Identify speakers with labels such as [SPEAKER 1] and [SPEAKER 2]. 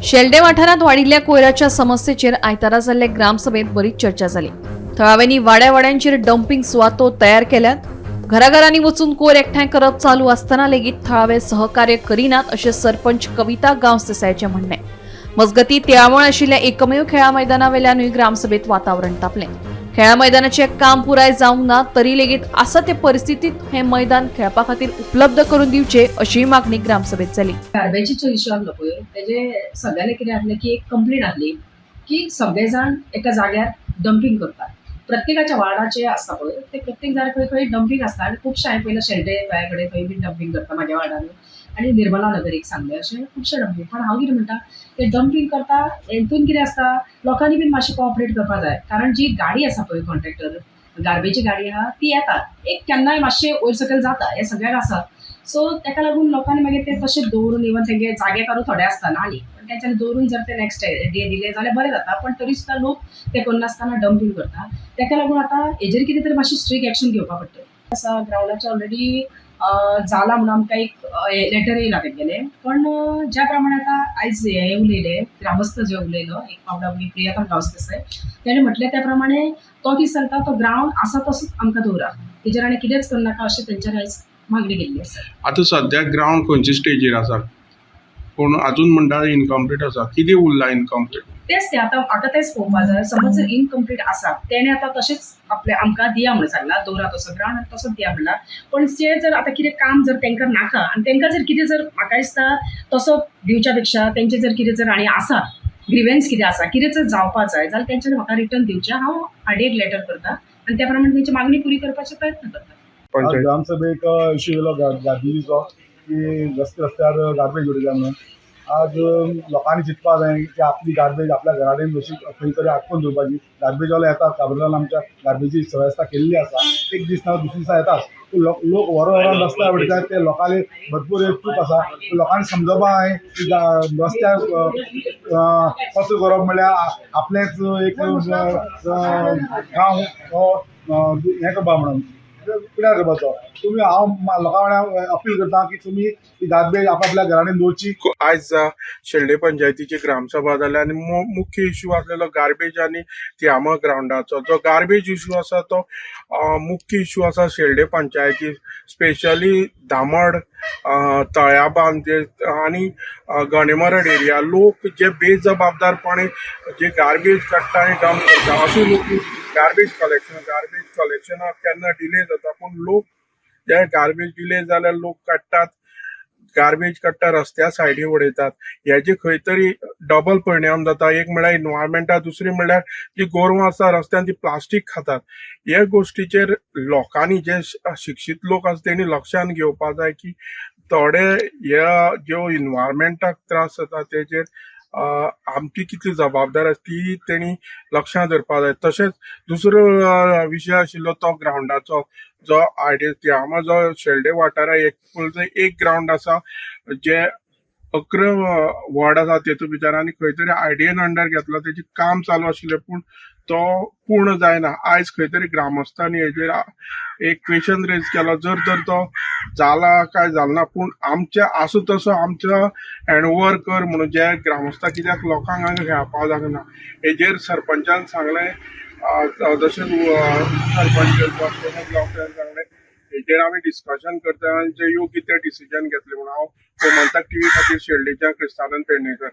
[SPEAKER 1] शेल्डें वाठारांत वाडिल्ल्या कोयराच्या समस्येचेर आयतारा जाल्ले ग्रामसभेत बरीच चर्चा जाली. थळाव्यांनी वाड्या वाड्यांचेर डम्पिंग सुवातो तयार केल्यात. घराघरांनी वचून कोयर एकठांय करप चालू आसतना लेगीत थळावे सहकार्य करिनात अशें सरपंच कविता गांवस देसायाचें म्हणणें. मजगतीं, तिळामळ आशिल्ल्या एकमेव खेळा मैदानावेल्यानूय ग्रामसभेत वातावरण तापलें. खेळा मैदानाचें काम पुराय जावंक ना तरी लेगीत आसा ते परिस्थितींत हें मैदान खेळपा खातीर उपलब्ध करून दिवचें अशीय मागणी ग्रामसभेत जाली.
[SPEAKER 2] गार्बेजीचो इश्यू आहलो पळय, तेजे सगळ्यांनी कितें आहलें की एक कंप्लेन आहली की सगळे जाण एका जाग्यार डंपींग करतात. प्रत्येकाच्या वार्डाचे आसता पळय, ते प्रत्येक जाण खंय खंय डंपींग आसता. आनी खुबशे हांवें पयलें शेल्डे गोंया कडेन थंय बीन डंपींग करता म्हाज्या वार्डानूय आनी निर्मला नगर एक सांगलें, अशें खुबशे डंपींग. पण हांव कितें म्हणटा, ते डंपींग करता हेतून कितें आसता, लोकांनी बीन मातशें कॉपरेट करपा जाय, कारण जी गाडी आसा पळय, कॉन्ट्रॅक्टर गार्बेजी गाडी आहा, ती येता एक केन्नाय मातशें वयर सकयल जाता, हें सगळ्याक आसा. सो ताका लागून लोकांनी मागीर ते तशें दवरून, इवन तेंगे जागे काडून थोडे आसता ना न्ही, पण तेंच्यांनी दवरून जर ते नॅक्स्ट डे दिले जाल्यार बरें जाता. पण तरी सुद्दां लोक ते करनासतना डंपींग करता. ताका लागून आतां हेजेर कितें तरी मातशें स्ट्रीक एक्शन घेवपा पडटलें. आसा ग्रावंडाचें ऑलरेडी जाला म्हणून आमकां एक लेटर येयला तेंगेलें. पण ज्या प्रमाणे आतां आयज हे उलयले, ग्रामस्थ जे उलयलो, एक वांगडा प्रियतम गांवस देसाय, तेणें म्हटलें त्या प्रमाणे तो कितें सांगता, तो ग्रावंड आसा तसोच आमकां दवरा, तेजेर आनी कितेंच करनाका अशें तेंच्यांनी आयज मागणी केल्ली आसा.
[SPEAKER 3] आतां सद्याक ग्रावंड खंयचे स्टेजीर आसा? कोण अजून म्हणटा इनकम्प्लीट आसा, कितें उरलां इनकम्प्लीट?
[SPEAKER 2] तेच ते आतां म्हाका तेंच पळोवपा जाय. समज जर इनकम्प्लीट आसा, तेणें आतां तशेंच आपल्या आमकां दिया म्हणून सांगलां, दवरा तसो ग्रावंड आनी तसोच दिया म्हणला. पण जे जर आतां कितें काम जर तांकां नाका आनी तांकां जर कितें जर म्हाका दिसता तसो दिवच्या पेक्षा तेंचें जर कितें जर आनी आसा ग्रिवन्स कितें आसा, कितें जर जावपा जाय जाल्यार तेंच्यांनी म्हाका रिटर्न दिवचें. हांव हाडी एक लेटर करता आनी त्या प्रमाणे तेंची मागणी पुरी करपाचे प्रयत्न करता.
[SPEAKER 4] आज
[SPEAKER 3] पंचायत
[SPEAKER 4] ग्रामसभेक इश्यू येयलो गार्बेजीचो की रस्ते रस्त्यार गार्बेज उडयल्या म्हणून. आज लोकांनी चिंतपा जाय की आपली गार्बेज आपल्या घरा कडेन अशी खंय तरी आटकोवन दवरपाची. गार्बेजवाले येतात, काब्रिलान आमच्या गार्बेजी वेवस्था केल्ली आसा. एक दीस ना दुसरे दिसा येतात. पूण लोक लोक व्हरोन व्हरोन रस्त्यार उडयतात, ते लोकांली भरपूर एक चूक आसा. लोकांनी समजपा जाय की रस्त्यार कचरो करप म्हणल्यार आपलेंच एक गांव हो हें करपा म्हणून पिड्यार करपाचो. तुमी हांव लोकां वांगडा अपील करता की तुमी ही गार्बेज आपआपल्या घरांनी दवरची.
[SPEAKER 3] आयज शेल्डे पंचायतीची ग्रामसभा जाली आनी मुख्य इश्यू आसलेलो गार्बेज आनी तियामा ग्रावंडाचो. जो गार्बेज इश्यू आसा तो मुख्य इश्यू आसा शेल्डे पंचायती, स्पेशली धामड, तळ्याबांद आनी गणेमरड एरिया. लोक जे बेजबाबदारपणे जे गार्बेज काडटा आनी डंप करता, अशे लोक गार्बेज कलेक्शनाक केन्ना डिले जाता, पूण लोक जे गार्बेज डिले जाल्यार लोक काडटात, गार्बेज काडटा, रस्त्या सायडी उडयतात. हेजे खंय तरी डबल परिणाम जाता. एक म्हणल्यार इनवायरमेंटाक, दुसरी म्हणल्यार जी गोरवां आसा रस्त्यान ती प्लास्टीक खातात. हे गोश्टीचेर लोकांनी, जे शिक्षीत लोक आसा तेणी लक्षान घेवपा जाय की थोडे ह्या ज्यो इनवायरमेंटाक त्रास जाता तेजेर आमची कितली जबाबदार आसा ती तेणी लक्षांत धरपा जाय. तशेंच दुसरो विशय आशिल्लो तो ग्रावंडाचो, जो आयडिया तियामा जो शेल्डे वाठाराक एक ग्रावंड आसा, जे 11 वॉर्ड आसा तेतूंत भितर आनी खंय तरी आयडियन अंडर घेतलो, तेजें काम चालू आशिल्लें पूण तो पूर्ण जायना. आयज खंय तरी ग्रामस्थांनी हेजेर एक क्वेशन रेज केलो, जर तर तो जाला काय जाला ना, पूण आमच्या आसूं तसो आमच्या हँडओवर कर म्हणून जे ग्रामस्थ कित्याक लोकांक हांगा खेळपाक जागना. हेजेर सरपंचान सांगलें, तशेंच सरपंच सांगलें, हेजेर आमी डिस्कशन करता आनी जे योग्य ते डिसिजन घेतले म्हणून. हांव गोमंतक टीव्ही खातीर शेल्डेच्या क्रिस्तानंद पेडणेकर.